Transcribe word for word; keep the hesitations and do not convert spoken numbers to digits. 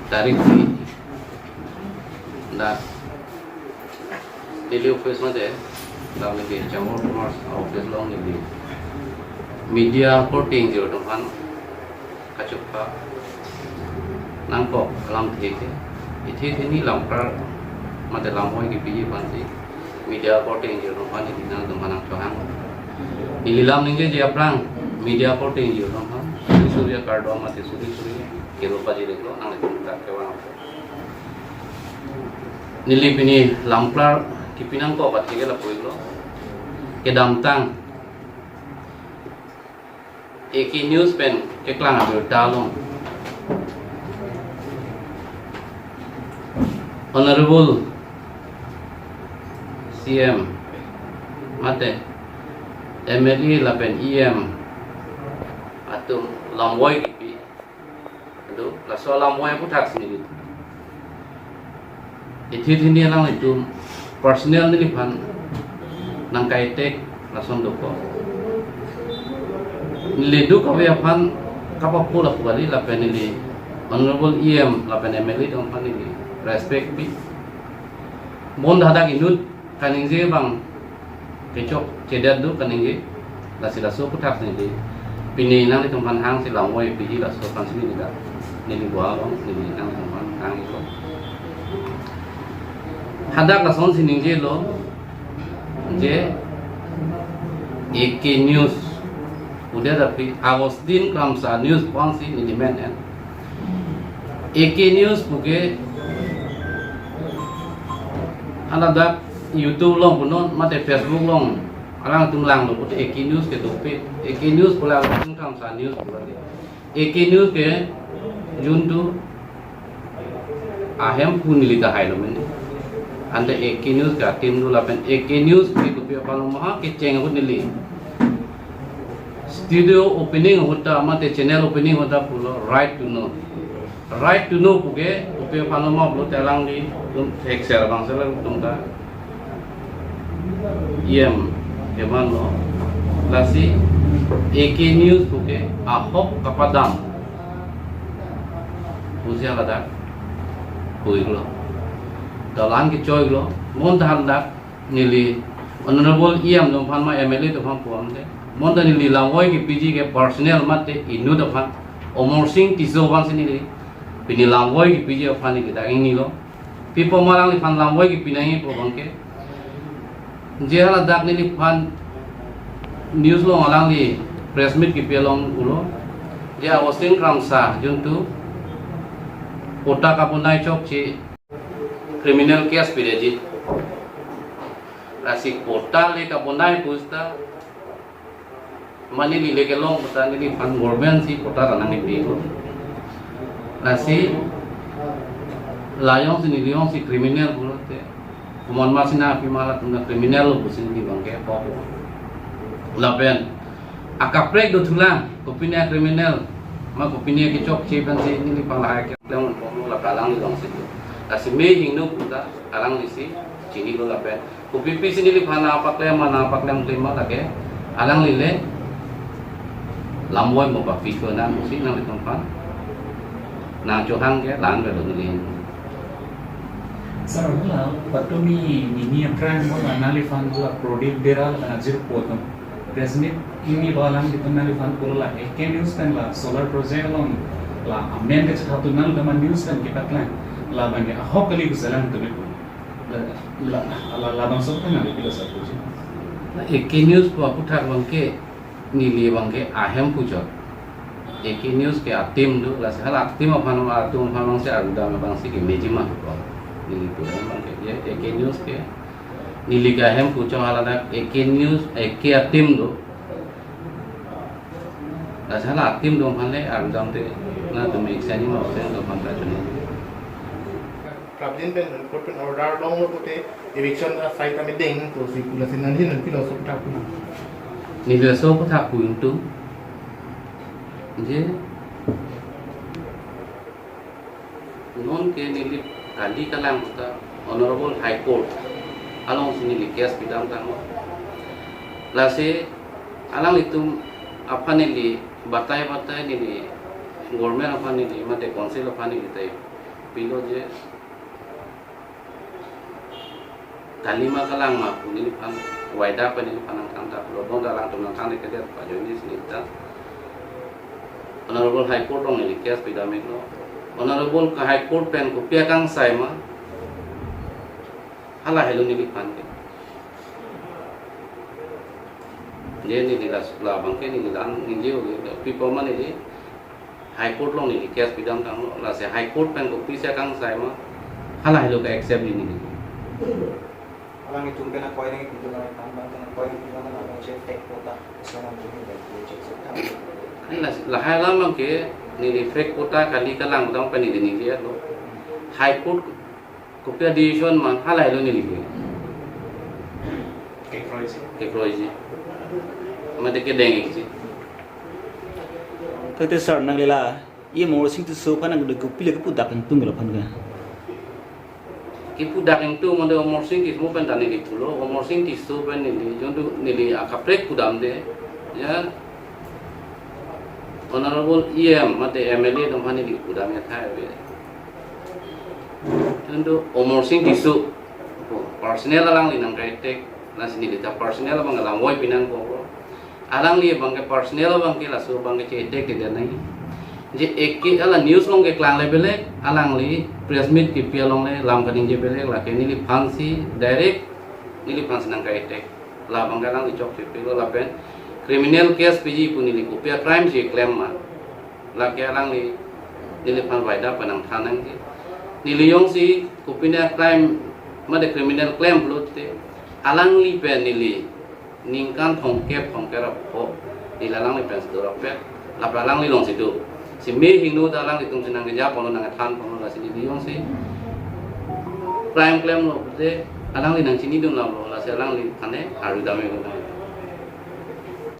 Tarik si dak neli office mate, dak neli Chamber of Commerce office along neli media reporting jir atum aphan kachupha nangkok alamthe ke, ithi thini lamklar mate lamvoi kepiji aphansi media reporting jir atum aphan neli nangtum aphan nangchohang. Neli lam ningjeji aphrang media reporting jir atum aphan suri suri akardom mate suri suri kero pajir iklo, nanglitum dak kevang. Neli pini lamklar kepi nangkok athe ke lapu iklo. Kedamtang A K News pen keklang abirta along Honorable C M mate M L A lapen E M atum lamvoi kipi do, laso lamvoi aphuthak si neli ithi thini alanglitum personal neliphan nangkaitek lason dokok. Neli duk kave aphan kapapo lapu kali, lapen neli Honorable E M lapen M L A atum aphan neli respect pi. Bonta hadak inut kaningje abang kechokchedet do kaningje, lasi laso aphuthak si neli pini nanglitum aphan hangsi lamvoi piji laso aphansi neli dak neli bua along neli nanglitum aphan hang iklo. Hadak lasonsi ningjelo je A K News udet aphi Augustine Kramsa News pu-an si neli men en. A K News puke haladak YouTube along punon mate Facebook along alangtum langlo pute A K News ke dopik. A K News pu la Augustine Kramsa News pu la. A K News ke juntu ahemphu neli tahai lo mene. Ante A K News ke a-team do lapen A K News ke kopi aphan lo ma ha kecheng ahut neli studio opening ahut ta mate channel opening ahut ta pulo Right to Know. Right to Know puke kopi aphan lo ma pulote alanglitum thekser abang sela tum ta E M keman lo, lasi A K News puke ahok kapadam pusi haladak pu iklo. Dalan kechoi iklo, bonta hadak neli Honorable E M atum aphan ma M L A atum aphan pu-an te. Bonta neli lamvoi kepiji ke personal mate inut aphan, Amarsing Tisso aphansi neli pini lamvoi kepiji aphan neli dak ingnilo. Pi apot ma alangliphan lamvoi kepi nangji pu abangke, je haladak neliphan news along alangli press meet kepi along pulo je Augustine Kramsa juntu patta kabonai chokche criminal case pireji. Lasi patta le kabonai pusita mane neli le kelong puta neliphan government si patta ta nangkepi ko. Lasi la jongsi neli jongsi criminal pulote, komat masi nangpi ma latum ta criminal lo pusi neli abangke pok. Lapen akaprek do thulang, kopine criminal ma kopine kechokche pensi neliphan lahai keklem pok lo, lapen alangli jongsi do. Lasi me hingno puta alanglisi chinilo lapen kopi pisi neliphan nangpaklem ma nangpaklem klem ma lake alangli le lamvoi mo papi ko nang pusi nanglitum aphan nangchohang ke lang ke lo neli. Sir, la patumi nini aphrang mo la nangliphan la Prodip Dera la ajir poto. Press meet ingni ba alanglitum nangliphan pulo la A K News pen la solar project along la amen kachethan atum nangli dama news pen kepaklang. Labangke ahok kali pusi alangtum iklo. La, la, la, labangso pen nangli pilo sir puji. A K News pu aphuthak abangke neli abangke ahemphu chot. A K News ke a-team do, lasi hala a-team aphan atum aphan si arudam abangsi kemeji ma ko. Neli pu abangke je A K News ke neli ke ahemphu chot, haladak A K News, A K a-team do. Lasi hala a-team atum aphan le arudam te, nangtum exciting ma atum aphan ta chuni. Prabdin pen court pen order longlo pute eviction asai kami deng to si pu, lasi nangli nangpilo laso aphuthak pu. Neli laso aphuthak pu ingtung je non ke neli kali kalang ta Honorable High Court alongsi neli case pidam tanglo. Lasi alanglitum aphan neli batai batai neli government aphan neli mate council aphan neli tai pilo je kali ma kalang ma pu neliphan waida pen neliphan nangthan ta lo, bong dalang tum nangthan ke dia pajoine si neli ta Honorable High Court along neli case pidam-iklo. Honorable ka High Court pen kopi akangsai ma, hala helo neliphan ke. Je neli la, labang ke neli la ningje-o, kopi apot ma neli High Court along neli case pidam tanglo, lasi High Court pen kopisi akangsai ma, hala helo ka accept-ji neli. Alanglitum pen akoi nangji, pintu nangji, tang bang pen akoi nangji, pintu nangji, abang check tek kota, so nang dumi dan check check tang. Lasi lahai alam abang ke neli fake quota kali kalang tang pen neli ningje-lo. High Court kopi a-decision ma, hala helo neli ke. Kekroiji. Kekroiji. Mate kedeng-ikji. Tangte sir, nangli la E M Amarsing Tisso aphan nangli kopi le kipu dak ingtung lo aphan ke? Kipu dak ingtung mate Amarsing Tisso pen ta neli pulo, Amarsing Tisso pen neli, jongsi neli akaprek pudamde, ya, Honorable E M mate M L A atum aphan neli pudam ya thai ave. Jongsi Amarsing Tisso personal alangli nangkai-attack, lasi neli ta personal abang alam voi pinang ko. Alangli abang ke personal abang ke laso abang ke che-attack-de nangji. Je eke hala news along keklang le beleg, alangli press meet kepi along le lam kaningje beleg, lake neliphan si direct neliphan si nangkai-attack. Labang ke alangli chokche pilo lapen criminal case piji pu neli kopi a-crime si klem ma, lake alangli neliphan waida pen nangthan nangji. Neli jongsi kopine a-crime mate criminal klem pulote alangli pen neli ningkan thomkep thomkep ra pho, neli alangli pen si dorapet, lapen alangli along si do. Si me hingno ta alanglitum si nangkeja ponlo, nangkethan ponlo, lasi neli jongsi crime klemlo pulote alangli nangchinidun lamlo, lasi alangliphan ne aru dame ko nang.